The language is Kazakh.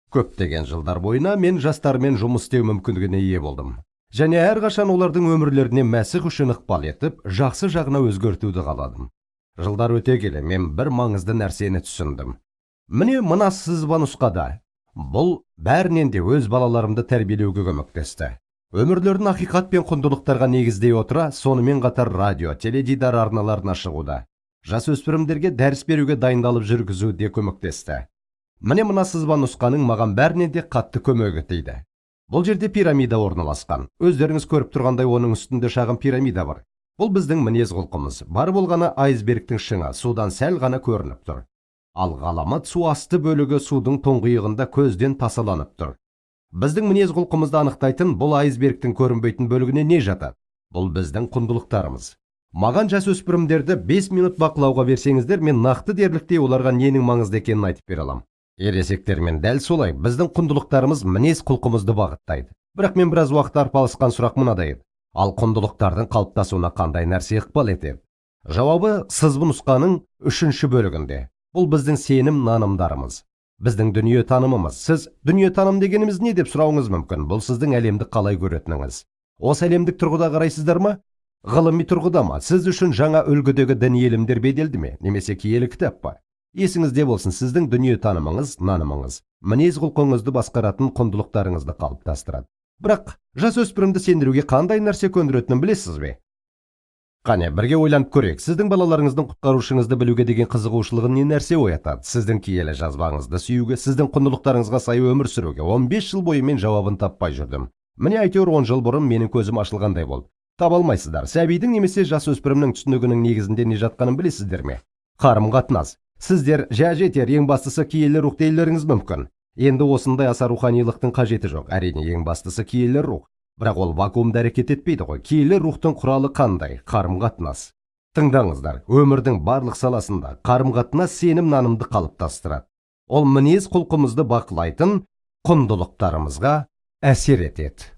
Көптеген жылдар бойына мен жастармен жұмыс істеу мүмкіндігіне ие болдым. Және әрқашан олардың өмірлеріне Мәсіх үшін ықпал етіп, жақсы жағына өзгертуді қаладым. Жылдар өте келе мен бір маңызды нәрсені түсіндім. Міне, мына сызба нұсқада. Бұл бәрінен де өз балаларымды тәрбиелеуге көмектесті. Өмірлерін ақиқат пен құндылықтарға негіздей отыра, сонымен қатар радио, теледидар арналарына шығуда, жасөспірімдерге дәріс беруге дайындалып жүргізуде көмектесті. Міне, мына сызба нұсқаның маған бәрінен де қатты көмегі тиді. Бұл жерде пирамида орналасқан. Өздеріңіз көріп тұрғандай, оның үстінде шағын пирамида бар. Бұл біздің мінез құлқымыз. Бар болғаны айсбергтің шыңы судан сәл ғана көрініп тұр. Ал ғаламат су асты бөлігі судың тұңғиығында көзден тасаланып тұр. Біздің мінез құлқымызды анықтайтын бұл айсбергтің көрінбейтін бөлігіне не жатады? Бұл біздің құндылықтарымыз. Маған жасөспірімдерді 5 минут бақылауға берсеңіздер, мен нақты дерліктей оларға ненің маңызды екенін айтып бере аламын. Ересектермен дәл солай, біздің құндылықтарымыз мінез құлқымызды бағыттайды. Бірақ мен біраз уақыт арпалысқан сұрақ мынадай еді: ал құндылықтардың қалыптасуына қандай нәрсе ықпал етеді? Жауабы сызба нұсқаның үшінші бөлігінде. Бұл біздің сенім нанымдарымыз, біздің дүние танымымыз. Сіз дүние таным дегеніміз не деп сұрауыңыз мүмкін. Бұл сіздің әлемді қалай көретініңіз. Осы әлемдік тұрғыда қарайсыздар ма, ғылыми тұрғыда ма? Сіз үшін жаңа үлгідегі діни ілімдер беделді ме немесе киелі кітап па? Есіңізде болсын, сіздің дүние танымыңыз, нанымыңыз мінез құлқыңызды басқаратын құндылықтарыңызды қалыптастырады. Бірақ жасөспірімді сендіруге қандай нәрсе көндіретінін білесіз бе? Қане, бірге ойланып көрейік. Сіздің балаларыңыздың Құтқарушыңызды білуге деген қызығушылығын не нәрсе оятады? Сіздің киелі жазбаңызды сүюге, сіздің құндылықтарыңызға сай өмір сүруге? 15 жыл бойы мен жауабын таппай жүрдім. Міне, әйтеуір 10 жыл бұрын менің көзім ашылғандай болды. Таба алмайсыздар. Сәбидің немесе жасөспірімнің түсінігінің негізінде не жатқанын білесіздер ме? Қарым қатынас. Сіздер жә, жетер, ең бастысы киелі рух деулеріңіз мүмкін. Енді осындай аса руханилықтың қажеті жоқ. Әрине, ең бастысы киелі рух, бірақ ол вакуумда әрекет етпейді ғой. Киелі рухтың құралы қандай? Қарым қатынас. Тыңдаңыздар, өмірдің барлық саласында қарым қатынас сенім нанымды қалыптастырады. Ол мінез құлқымызды бақылайтын құндылықтарымызға әсер етеді.